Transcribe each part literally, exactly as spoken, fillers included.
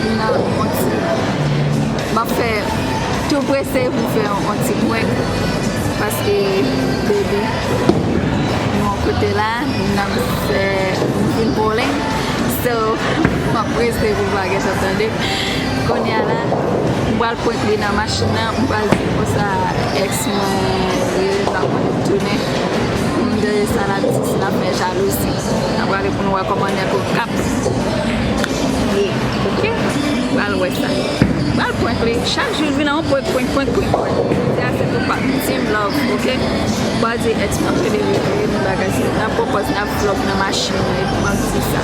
Vin nan yon ti, m ap fè tou prese pou fè yon, yon ti prank, paske baby, nou yon kote la, n ap fè, nou vin bowling. So, m ap prese pou bagay sa, tande. Kounye a la, m pral prank li nan machin nan, m pral di konsa ex mwen rele m, l ap tounen. M di sa l ap di, si l ap fè jalouzi. N ap gade pou nou wè kòman nèg yo k ap ye, oke? Pral wè sa. Pral prank li. Chak jou vin yon prank, prank, prank, prank, prank. Se ase pou pa. Team love, oke? Bwa di ex mwen ap rele, rele, rele, bagay se. N ap pran pòz, n ap vlog nan machin, epi m ap di sa.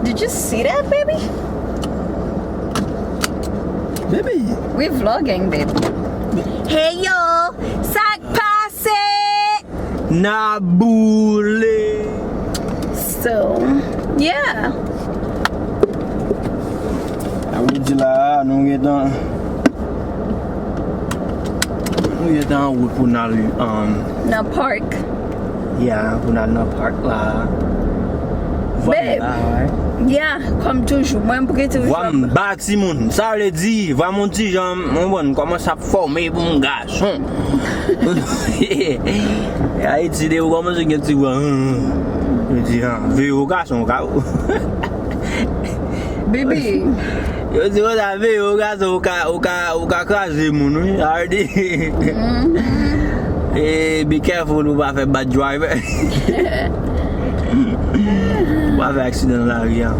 Did you see that, baby? Baby. We vlogging, baby. Hey, yo! Sa k pase? N a boule. So, yeah. Sa vle di la, nou gentan, nou gentan an wout pou n al, um, nan park. Yeah, pou n al nan park la. Vwala, yeah, kòm toujou, mwen m pou gen ti vwa m ba timoun. Sa vle di, vwa m on ti jan, mwen bon, kòmanse ap fòme pou m gason. Ayiti, depi w kòmanse gen ti vwa, yo di, ah, veye w gason, w ka. Bibi. Yo di konsa, veye w gason, w ka, w ka, w ka kraze moun, wi. Already. E, be careful pou w pa fè bad driver. Ou pa fè aksidan nan lari a.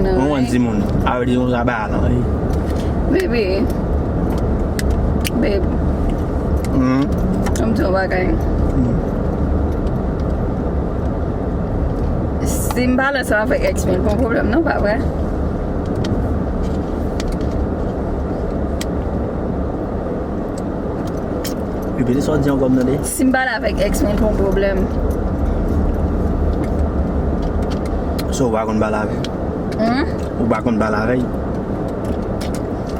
Mwen konn timoun. Already, yon sa ba la, wi. Baby. Babe. Ann m di yon bagay. Si m pale ansanm avèk ex mwen, l pa yon pwoblèm non, pa vre? Repete sa w di ankò, m tande. Si m pale avèk ex mwen, l pa yon pwoblèm. So, ou pa konn pale avè l? Hmm? Ou pa konn pale avè l?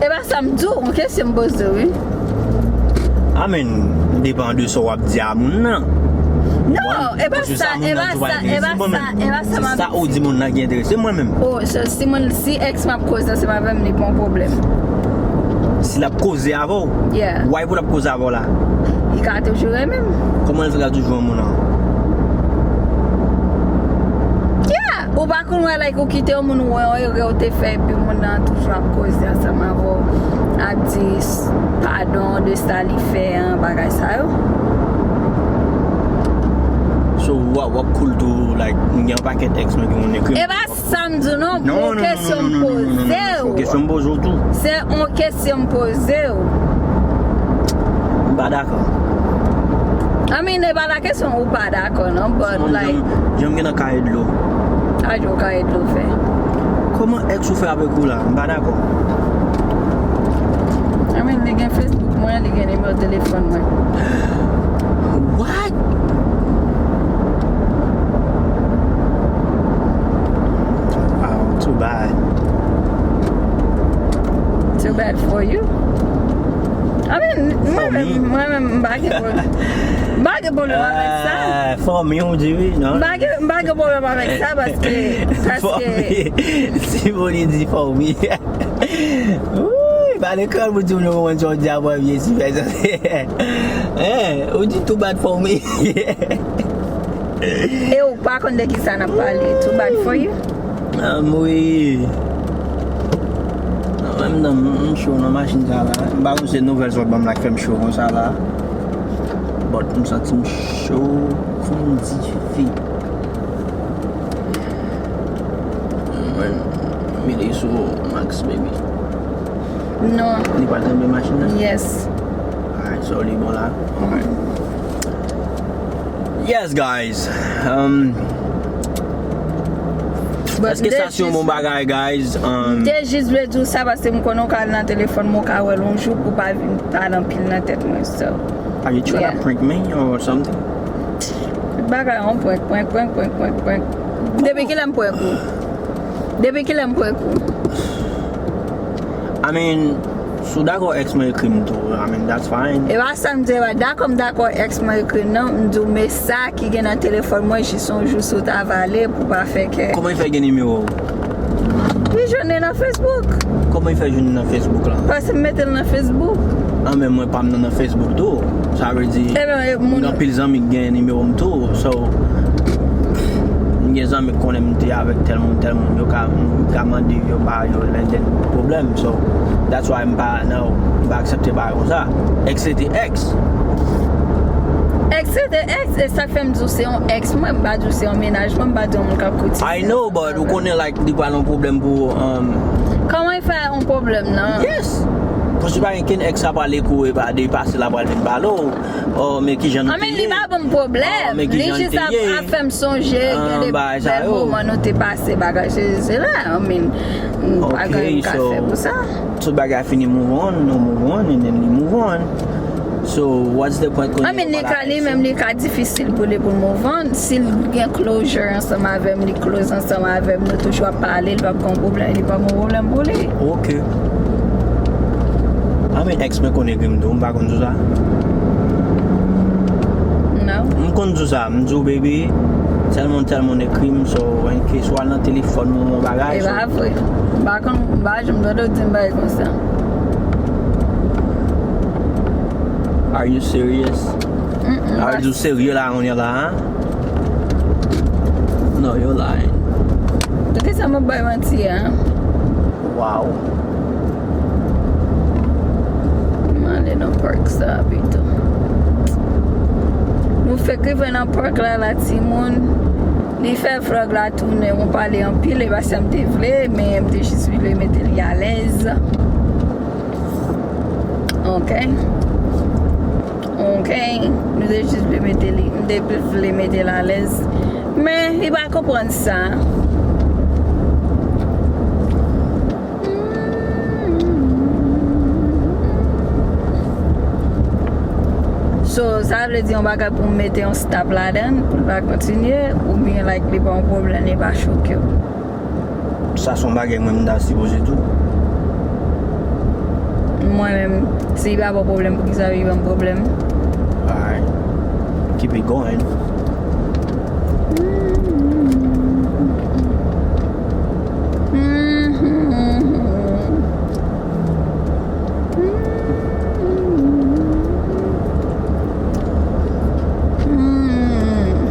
E pa sa m di w, yon kesyon m poze w, wi. I mean, depann de sa w ap di a moun nan. Non, e pa sa, e pa sa, e pa sa, e pa sa m ap di. Se sa ou di moun nan ki enterese mwen menm. Oh, so, si moun, si ex m ap koze ansanm avè m, li pa yon pwoblèm. Si l ap koze avè w? Yeah. Why pou l ap koze avè w la? Li ka toujou renmen m. Kòman l fè ka toujou renmen w nan? Yeah, ou pa konn wè, like, ou kite yon moun, ou wè yon erè ou te fè, epi moun nan toujou ap koze ansanm avè w, ap di s-, padon de sa li fè an, bagay sa yo. So, w ap, w ap cool tou, like, m gen yon pakèt ex mwen ki konn ekri m. E pa sa m di w non, bon kesyon m poze w. Kesyon m poze w tou. Se yon kesyon m poze w. M pa dakò. I mean, e pa la kesyon ou pa dakò non, but like, jan m gen nan kaye dlo. Sa w kaye dlo fè? Kòman ex ou fè avèk ou la? M pa dakò. I mean, li gen Facebook mwen, li gen nimewo telefòn mwen. What? Wow, too bad. Too bad for you. I mean, mwen menm, mwen menm, m pa gen pwoblèm. M pa gen pwoblèm avèk sa. Ah, for me, ou di wi, non? M pa gen, m pa gen pwoblèm avèk sa, paske, paske si Bonnie di for me. Wouy, pa lekòl pou di moun yo konprann sa w di a, bò, vye si fè sa. Hein, ou di too bad for me. E ou pa konn de ki sa n ap pale. Too bad for you? Ah, wi. An menm tan, m, m cho nan machin sa la. M pa konn se nouvèl sa w ban m la k fè m cho konsa la. But m santi m cho kon dife. Mwen, mete sou max, baby. Non. Li pa tranble machin nan? Yes. Alright, so li bon la? Alright. Yes, guys. Um, èske sa se yon bon bagay, guys? Um, m te jis vle di w sa paske m konnen w ka al nan telefòn mwen, w ka wè l yon jou pou w pa vin pale anpil nan tèt mwen, so. Are you trying to prank me or something? Bagay yon prank, prank, prank, prank, prank, prank. Depi kilè m prank ou? Depi kilè m prank ou? I mean, Si w dakò ex mwen ekri m tou, I mean, that's fine. E pa sa m di, e pa dakò m dakò ex mwen ekri m nan, m di w, men sa ki gen nan telefòn mwen, jis yon jou si w ta vale pou pa fè kè. Kòman li fè gen nimewo w? Li jwenn li nan Facebook. Kòman li fè jwenn li nan Facebook la? Paske m mete l nan Facebook. An, men mwen pa m nan, nan Facebook tou. Sa vle di, gen anpil zanmi ki gen nimewo m tou. So, m gen zanmi ki konnen m te avèk tèl moun, tèl moun. Yo ka, m ka mande yo ba yo lenden pwoblèm. So, that's why m pa, no, m pa aksepte bagay konsa. Ex se te ex. Ex se te ex, e sa k fè m di w se yon ex mwen, m pa di w se yon mennaj mwen, m pa di w yon moun k ap kritike. I know, but ou konnen, like, li pral yon pwoblèm pou, um, kòman li fè yon pwoblèm nan? Yes. Paske pa gen kenn ex sa pral ekri w, e pa de pase la pral vin pale w. Oh, men kijan nou te ye? An, men li pa ban m pwoblèm. Oh, men kijan nou te ye? Li jis ap, ap fè m sonje gen de bèl moman nou te pase, bagay se, se la, I mean, m pa gen anyen m ka fè pou sa. Tout bagay fini, move on, nou move on, and then li move on. So, what's the point? An, men li ka, li menm, li ka difisil pou li pou l move on. Si l gen closure ansanm avè m, li close ansanm avè m, nou toujou ap pale, li p ap gen yon pwoblèm, li p ap gen yon pwoblèm pou li. Ok. A men ex mwen konn ekri m tou, m pa konn sou sa. Non. M konn sou sa, m di w, baby, tèl moun, tèl moun ekri m, so, in case w al nan telefòn mwen, yon bagay. E pa vre. M pa konn, m pa janm tande w di m bagay konsa. Are you serious? Mm-mm. Are you serye la, on la, hein? No, you're lying. Poukisa m ap bay manti a? Wow. M ale nan park sa pito. Nou fèk rive nan park la, la timoun. Li fè vlog la tounen, mwen pale anpil, e pa sa m te vle, men m te jis vle mete li alèz. Ok. Ok. Nou te jis vle mete li, m te vle mete l alèz. Men, li pa konprann sa. So, sa vle di yon bagay pou m mete yon stop ladan l, pou l pa kontinye, oubyen, like, li pa yon pwoblèm, li pa choke w? Sa se yon bagay mwen m ta sipoze tou. Mwen menm, si li pa ba w pwoblèm, poukisa li ban m pwoblèm? Alright. Keep it going.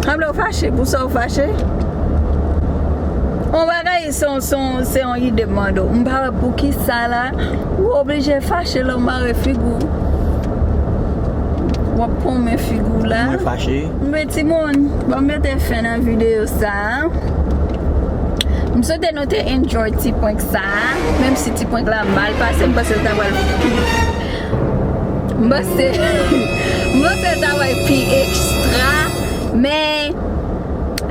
Sanble w fache, pou sa w fache? Yon bagay, se yon, se yon, se yon ide m mande w. M pa wè poukisa la, ou oblije fache lè w mare figi w. W ap ponmen figi w la. Mwen fache. Men timoun, ban m mete fen nan videyo sa a. M swete nou te enjoy ti prank sa a. Menm si ti prank la mal pase, m panse l ta pral pi, m panse, m panse l ta pral pi ekstra, men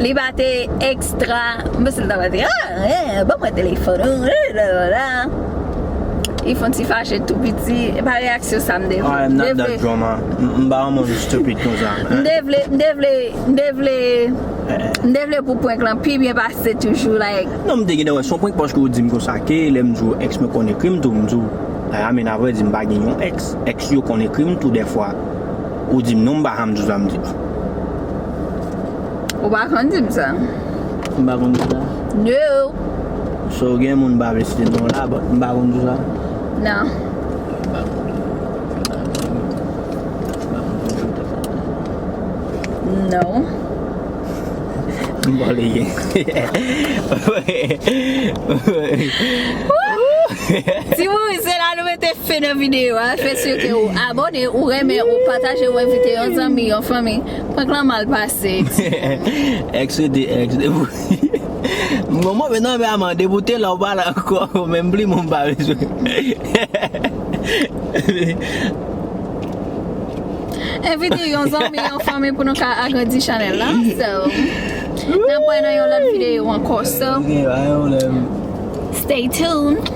li pa te ekstra. M panse l ta pral di, ah, eh, ban mwen telefòn ou, eh, la, la, la. Li fè yon ti fache tou piti, e pa reyaksyon sa m te vle. Ah, I'm not that drama. M, m pa yon moun stupid konsa. M te vle, m te vle, m te vle, m te vle pou prank lan pi byen pase toujou, like. Non, m te gentan wè se yon prank paske ou di m konsa ke lè m di w ex mwen konn ekri m tou, m di w, I mean, a vrè di, m pa gen yon ex. Ex yo konn ekri m tou dèfwa. Ou di m non, m pa janm di w sa m di w. Ou pa konn di m sa. M pa konn di w sa? No. So, gen moun m pa vle site non la, but m pa konn di w sa? Non. Non. M pa vle gen. Timoun, se la nou mete fen nan videyo a. Fè si ke ou abòne, ou renmen, ou pataje, ou envite yon zanmi, yon fanmi. Prank lan mal pase. Ex rete ex. Bon, mwen, men non, men aman, depi w te la, ou pa la ankò. Menm pli, mwen, m pa bezwen. Envite yon zanmi, yon fanmi pou nou ka agrandi chanèl la. So, n ap wè nan yon lòt videyo ankò. So, stay tuned.